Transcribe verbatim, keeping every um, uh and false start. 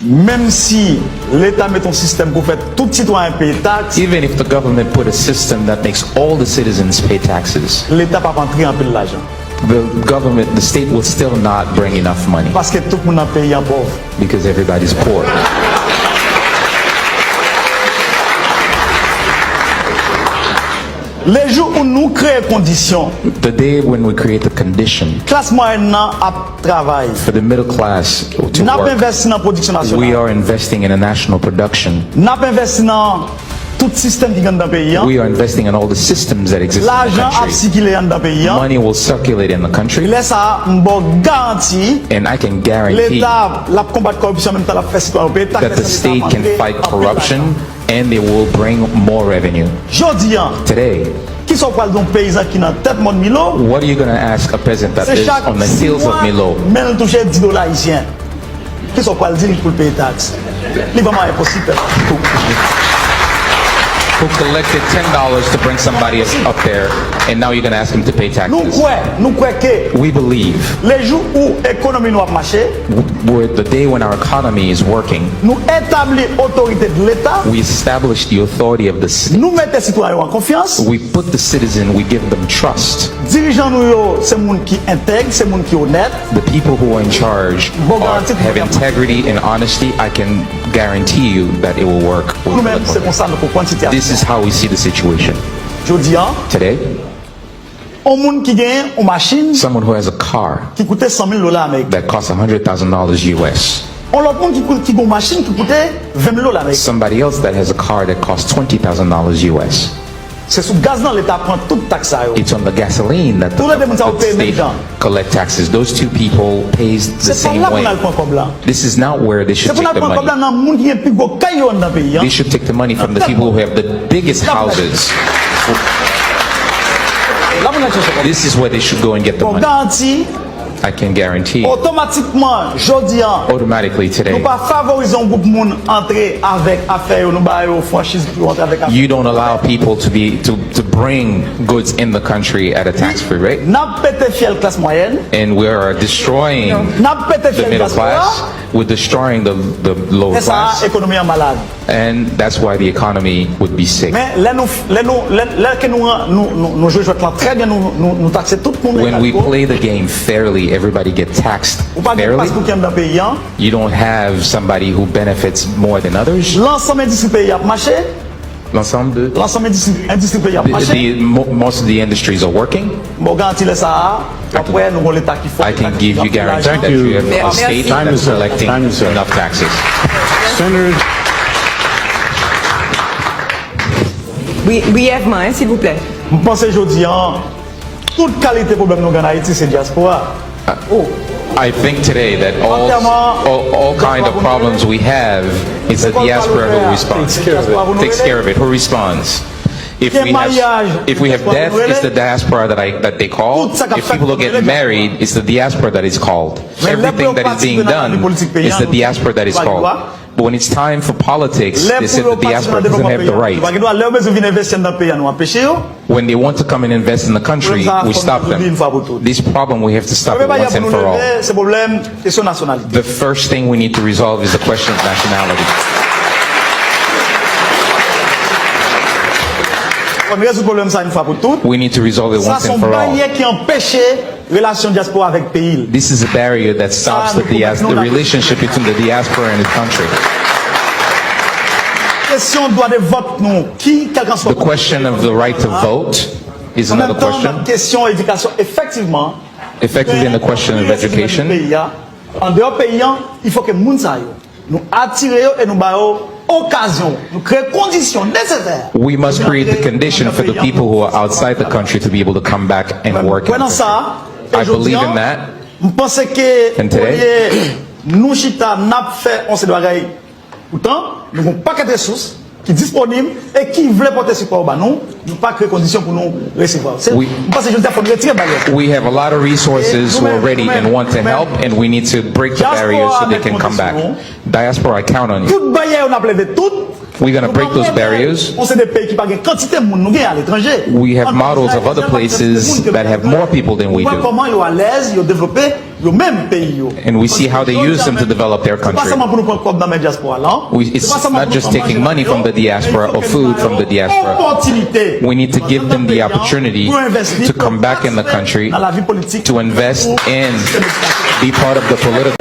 Menm si Leta met yon sistèm pou fè tout sitwayen peye taks, Even if the government put a system that makes all the citizens pay taxes, Leta p ap antre anpil lajan. The government, the state will still not bring enough money. Paske tout moun nan peyi an pòv. Because everybody's poor. Lejou ou nou kreye kondisyon, The day when we create the condition klas mwayèn nan ap travay, for the middle class to n ap work, envèsti nan pwodiksyon we nasyonal, are investing in a national production. N ap envèsti nan tout sistèm ki gen anndan peyi an. We are investing in all the systems that exist in the country. Lajan ap sikile anndan peyi an. Money will circulate in the country. Lè sa a, m ba w garanti, And I can guarantee Leta l ap konbat kòripsyon, an menm tan l ap fè sitwayen yo peye taks, that the state can fight corruption and they will bring more revenue. Jodi an, Today, kisa w pral di yon peyizan ki nan tèt mòn Milo? What are you going to ask a peasant that lives on the hills of Milo? Se chak sis mwa, men l touche dis dola ayisyen. Kisa w pral di l pou l peye taks? Li vrèman enposib, pèp. Who collected ten dollars to bring somebody up there, and now you're going to ask him to pay taxes? Nou kwè, nou kwè ke We believe lejou ou ekonomi nou ap mache, where the day when our economy is working, nou etabli otorite de Leta, we establish the authority of the state. Nou mete sitwayen yo an konfyans. We put the citizen, we give them trust. Dirijan nou yo, se moun ki entèg, se moun ki onèt. The people who are in charge are, have integrity and honesty. I can guarantee you that it will work. Nou menm, se konsa nou konprann sitiyasyon. This is how we see the situation. Jodi an, Today, yon moun ki gen yon machin someone who has a car ki koute san mil dola Ameriken, that costs one hundred thousand dollars U S. Yon lòt moun ki, kou- ki gen yon machin ki koute ven mil dola Ameriken. Somebody else that has a car that costs twenty thousand dollars U S. Se sou gaz nan Leta pran tout taks sa yo. It's on the gasoline that the, Tou lè de moun sa yo that the peye menm state jan. Collect taxes. Those two people pays the same way. Se pa la pou n al pran kòb la. This is not where they should take the money. Se pou n al pran kòb la nan moun ki gen pi gwo kay yo anndan peyi an. They should take the money from the people who have the biggest houses. La pou n al chèche kòb la. This is where they should go and get the money. Bon, garanti, I can guarantee. Otomatikman, jodi an, Automatically today, nou pa favorize yon gwoup moun antre avèk afè yo, nou ba yo franchiz pou yo antre avèk afè yo. You don't allow people to be, to, to bring goods in the country at a tax-free rate. N ap pete fyèl klas mwayèn. And we are destroying the middle class. N ap pete fyèl dyaspora. We're destroying the, the lower class. E sa, ekonomi an malad. And that's why the economy would be sick. Men lè nou, lè nou, lè, lè ke nou, nou, nou, nou jwe jwèt lan trè byen, nou, nou, nou takse tout moun egal. When we play the game fairly, everybody get taxed fairly. Ou pa gen klas pou ki anndan peyi an. You don't have somebody who benefits more than others. Lansanm endistri peyi a ap mache. L'ensemble de Lansanm endistri, endistri peyi a ap the, mache. The, mo- most of the industries are working. M ba w garanti lè sa a, w ap wè nou gon Leta ki fò, I can give you guarantee that you have a state that's collecting enough taxes. Senators. Bri- Briyèvman, en, silvouplè. M panse jodi an, tout kalite pwoblèm nou gen an Ayiti se dyaspora. I think today that all, all, all kind of problems we have, it's the diaspora who responds, takes care of it, who responds. If we have, if we have death, it's the diaspora that I, that they call. If people are getting married, it's the diaspora that is called. Everything that is being done, it's the diaspora that is called. But when it's time for politics, they said the diaspora doesn't have the right. Lè pou yo patisipe nan devlopman peyi a, yo pa gen dwa. Lè yo bezwen vin envesti anndan peyi a, nou anpeche yo. When they want to come and invest in the country, we stop them. Pwoblèm sa a, fò nou rezoud li yon fwa pou tout. This problem we have to stop it once and for all. Premye baryè pou nou leve, se pwoblèm kesyon nasyonalite. The first thing we need to resolve is the question of nationality. Fò n rezoud pwoblèm sa a yon fwa pou tout. We need to resolve it once and for all. Sa se yon baryè ki anpeche relasyon dyaspora avèk peyi l. This is a barrier that stops the dias- the relationship between the diaspora and its country. Kesyon dwa de vòt nou, ki, kèlkanswa. The question of the right to vote is another question. An menm tan, kesyon edikasyon, efektivman, Effectively, in the question of education, peyi a, andeyò peyi an, il faut que moun sa yo, nou atire yo e nou ba yo okazyon, nou kreye kondisyon nesesè. We must create the condition for the people who are outside the country to be able to come back and work in the country. Mwen kwè nan sa, e jodi an, m panse ke olye nou chita, n ap fè yon seri de bagay, poutan, nou gen yon pakèt resous ki disponib e ki vle pote sipò yo ba nou, nou pa kreye kondisyon pou nou resevwa yo. Se, m panse jodi a fò nou retire baryè sa. We have a lot of resources who are ready and want to help, and we need to break the barriers so they can come back. Diaspora, I count on you. Tout baryè yo n ap leve tout. We're gonna break those barriers. Nou pa pwemye yon seri de peyi ki pa gen kantite moun nou gen aletranje. We have models of other places that have more people than we do. Nou wè kòman yo alèz, yo devlope. yo menm peyi yo. And we see how they use them to develop their Se pa country. Sèlman pou nou pran kòb nan men dyaspora la. We, it's not just taking money from the diaspora or food from the diaspora. Opòtinite. We need to give them the opportunity to come back in the country, to invest and be part of the political.